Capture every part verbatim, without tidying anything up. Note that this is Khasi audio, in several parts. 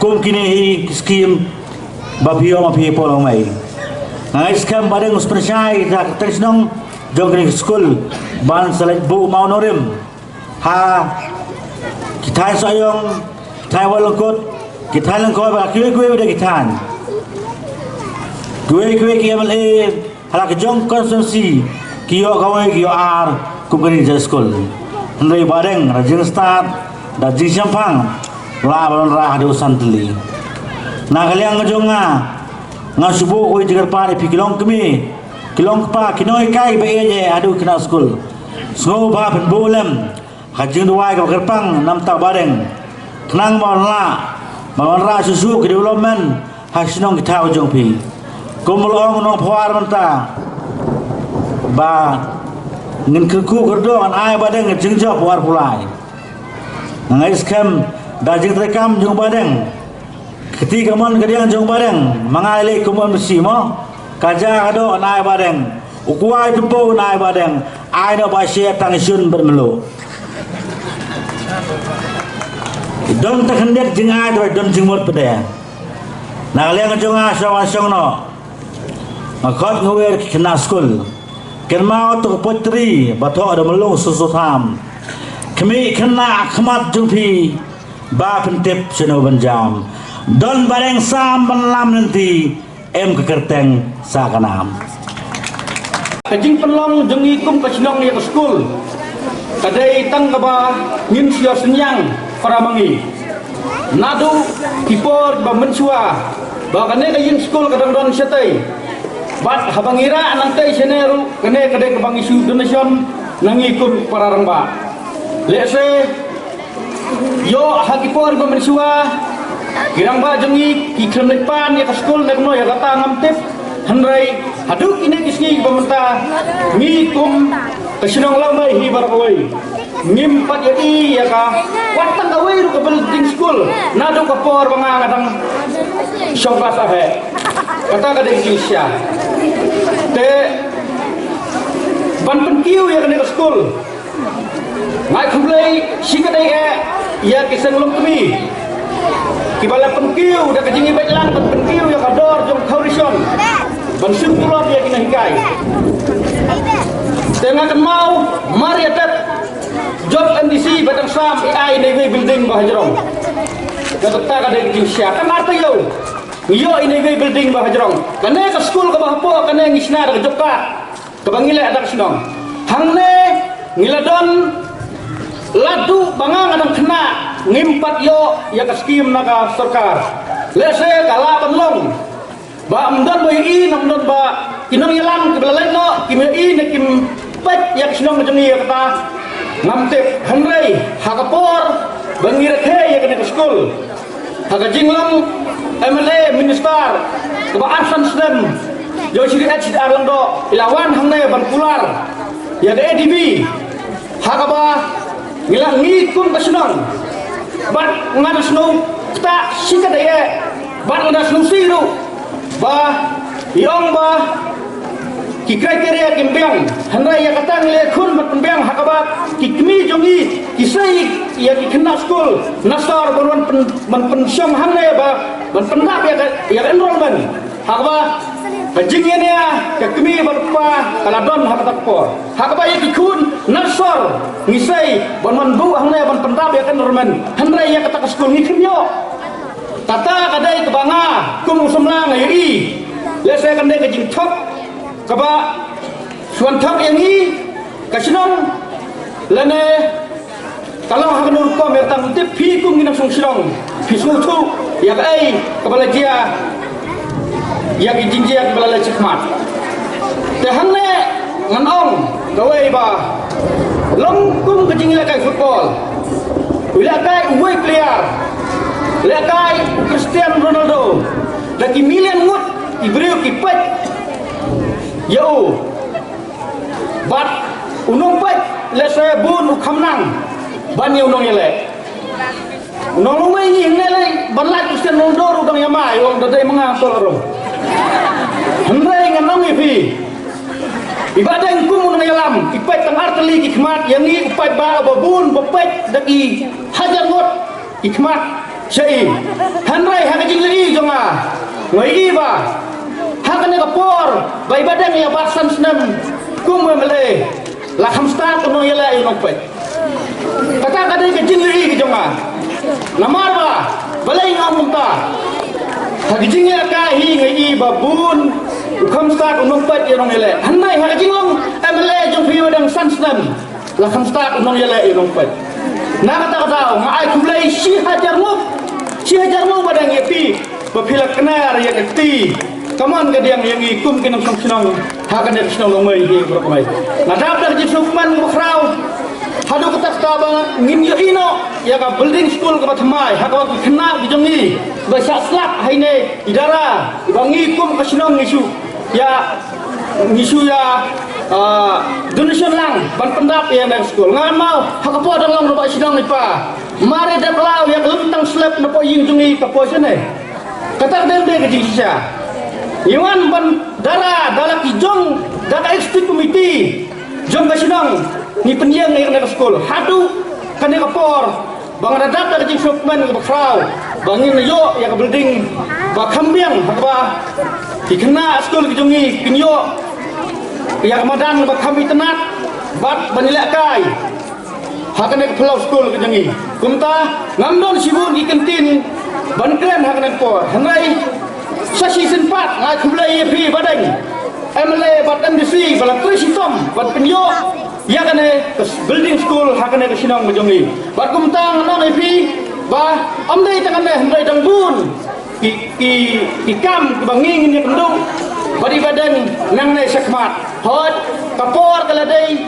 Kum kine hi ki skim ba phi ong ba phi pynlong mai. Nga ngeit skhem ba dang u spyrshai da ka teng shnong jong kine ki skul ban sa leit buh maw norim ha ki thaiñ Sohiong, ki thaiñ Mawlyngkut, ki thaiñ Lyngkhoi bad kiwei kiwei de ki thaiñ. Kiwei kiwei ki M L A ha la ka jong constituency ki ïoh kawei ki ïoh ar kum kane ka skul. Hynrei ba dang da jingstad da jingshemphang la ba wanrah haduh u san tylli. Na ka liang ka jong nga, nga shu buh kawei jingkyrpad ïa phi ki longkmie, ki longkpa, ki nonghikai ba ïeit haduh khynnah skul. Sngewbha phin buh lem ka jingduwai kaba kyrpang namar ba dang, khnang ba wan lah, ba wanrah shuh shuh ki development ha shnong ki thaw jong phi. Kum ba la ong u nongphawar mynta ba ngin kyrkhu kyrdoh ngan ai ba dang ka jingjop u arphew lai. Nga ngeit skhem da jingtreikam jong ba dang, ka kti ka mon ka diang jong ba dang, ma nga lei kum u M D C mo, ka ja ka doh ngan ai ba dang, u kwai tympew ngan ai ba dang, ai noh ba shet tang shun bad mluh. Don ta khyndiat jingai ta don jingmut pde. Na ka liang jong nga sha wan shong noh. Nga khot nga wer ki khynnah skul. Kynmaw to ka poetry ba thoh da Mlung Susutham. Khmih khynnah khmat jong phi ba pyntip shano ban jam. Don ba dang sam ban lam lynti, em ka kyrteng sa ka nam. Ka jingpynlong jong ngi kum ka shnong ïa ka skul ka dei tang kaba ngin shu ïoh synñiang para ma ngi. Naduh ki por ba mynshuwa ba kane ka ïing skul ka dang don shatei. Bad haba ngi rah nangtei shane ruh kane ka dei kaba ngi shu donation na ngi kum para rangbah. Lehse ïoh ha ki por ba mynshuwa ki rangbah jong ngi ki khlem leit pan ïa ka skul ne kumno ïa kata ngam tip. Hynrei haduh kine ki sngi ba mynta ngi kum ka shnong Lawmei hi baroh kawei ngim pat ïohi ïa ka wat tang kawei ruh ka building skul naduh ka por ba nga nga dang shong klas arheh. Kata ka dei ka jingshisha. Te ban pynkiew ïa kane ka skul, nga ai khublei shi katta eh ïa ki seng longkmie kiba la pynkiew da ka jingïabeit lang ban pynkiew ïa ka dor jong Foundation ban shu tulop ïa ki nonghikai. Te nga kynmaw mar ïa dep jong M D C ba dang sam ïa ine iwei building ba hajrong. Kata ka dei ka jingshisha, ka mar taïew ngi ïoh ine iwei building ba hajrong. Kane ka skul kaba hapoh kane ngi shna da ka job card kaba ngi leh da ka shnong. Hangne ngi la don, la duh ba nga nga dang khynnah ngim pat ïoh ïa ka skim na ka sorkar. Lehse ka lah ban long ba ym don ba ïohi, ym don ba ki nongïalam kiba la leit noh kim ïohi ne kim peit ïa ka shnong ka jong ngi ïa kata ngam tip. Hynrei ha ka por ba ngi rakhe ïa kane ka skul, ha ka jinglong M L A minister kaba arphew san snem jong shi H R Lyngdoh i la wan hangne ban kular ïa ka A D B ha kaba ngi la, ngi kum ka shnong bad nga da sngewthuh shi katta eh bad nga da sngewsih ruh ba i ong ba ki criteria kim biang. Hynrei ïa kata ngi la khun ban pynbiang ha kaba ki kmie jong ngi ki sei ïa ki khynnah skul na sor ban wan pyn, ban pynshong hangne ba ban pyndap ïa ka, ïa ka enrollment. Ha kaba ka jingïania ka kmie bad kpa ka la don ha kata ka por. Ha kaba ïa ki khun na sor ngi sei ban wan buh hangne ban pyndap ïa ka enrollment. Hynrei ïa kata ka skul ngi khlem ïoh. Kata ka dei kaba nga kum u samla nga ïohi. Lehse ka dei ka jingthok kaba shu wan thok ïa ngi ka shnong lane ka long ha kano rukom ïa tang tip phi kum ngi nongshong shnong phi sngewthuh ïa kaei kaba la jia ïa ki jingjia kiba la leit shakhmat. Te hangne ngan ong kawei ba long kum ka jinglehkai football. U lehkai uwei player, lehkai u Cristiano Ronaldo, da ki million ngut ki briew ki peit ïa u. Bad u nongpeit lehse bun u kham nang ban ïa u nongïaleh. U nong longwei ngi hynne lei ban lait u Cristiano Ronaldo ruh dang ïa mai, u ong da dei ma nga tol ruh. Hynrei ngan ong ïa phi, i Bah Deng kum u nongïalam, i peit tang ar tylli ki khmat, ïa ngi u paidbah uba bun ba peit da ki hajar ngut ki khmat. Sha i, hynrei ha ka jingïohi jong nga, nga ïohi ba ha kane ka por ba i Bah Deng i la bat san snem kum u M L A, la kham stad u nongïaleh ïa u nongpeit. Kata ka dei ka jingïohi ka jong nga. Namar ba balei nga ong kumta? Ha ka jingïalehkai hi nga ïohi ba bun u kham stad u nongpeit ïa u nongïaleh. Hynrei ha ka jinglong M L A jong phi Bah Deng san snem, la kham stad u nongïaleh ïa u nongpeit. Na kata ka daw nga ai khublei shi hajar nguh, shi hajar nguh Bah Deng ïa phi ba phi la kner ïa ka kti kamon kadiang ïa ngi kum ki nongshong shnong ha kane ka shnong Longmai hi baroh kmai. Nga dap da ka jingsngewkmen bakhraw haduh katta katta ba ngin ïohi noh ïa ka building school kaba thymmai ha kaba ki khynnah ki jong ngi ba shah slap ha ine i dara ba ngi kum ka shnong ngi shu ïa ngi shu ïa, ah, donation lang ban pyndap ïa kane ka skul. Nga ong mo ha ka por dang long rangbah shnong i pa, mar i dep law ïa ka lyntang slab na poh ïing jong i ka por shane. Kata ka dei ka jingshisha. Ngi wan ban dara da la ki jong da ka executive committee jong ka shnong ngi pynïeng ïa kane ka skul haduh kane ka por. Ba nga da dap da ka jingsngewkmen kaba khraw ba ngin ïoh ïa ka building ba kham biang ha kaba ki khynnah skul ki jong ngi kin ïoh ïa ka madan ba kham itynnad bad ban ïalehkai ha kane ka phyllaw skul ka jong ngi. Kumta ngam don shibun ki kyntien ban kren ha kane ka por, hynrei sa shisien pat nga ai khublei ïa phi Bah Deng, M L A bad M D C ba la trei shitom ban pynïoh ïa kane ka building school ha kane ka shnong ka jong ngi. Bad kumta ngan ong ïa phi ba ym dei tang kane hynrei dang bun ki, ki, ki kam kiba ngi ngin ïakynduh bad i Bah Deng nangne shakhmat. Hooid, ka por ka la dei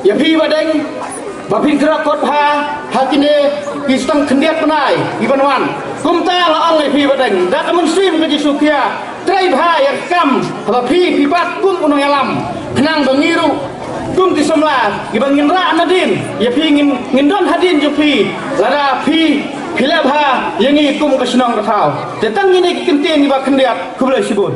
ïa phi Bah Deng ba phin kyrkhu bha ha kine ki stang khyndiat bnai kiban wan. Kumta nga ong ïa phi Bah Deng da ka mynsiem ka jingshukriya, trei bha ïa ka kam haba phi phi bat kum u nongïalam, khnang ba ngi ruh kum ki samla kiba ngin rah nadien ïa phi ngin, ngin don hadien jong phi lada phi phi leh bha ïa ngi kum ka shnong ka thaw. Te tang kine ki kyntien kiba khyndiat, khublei shibun.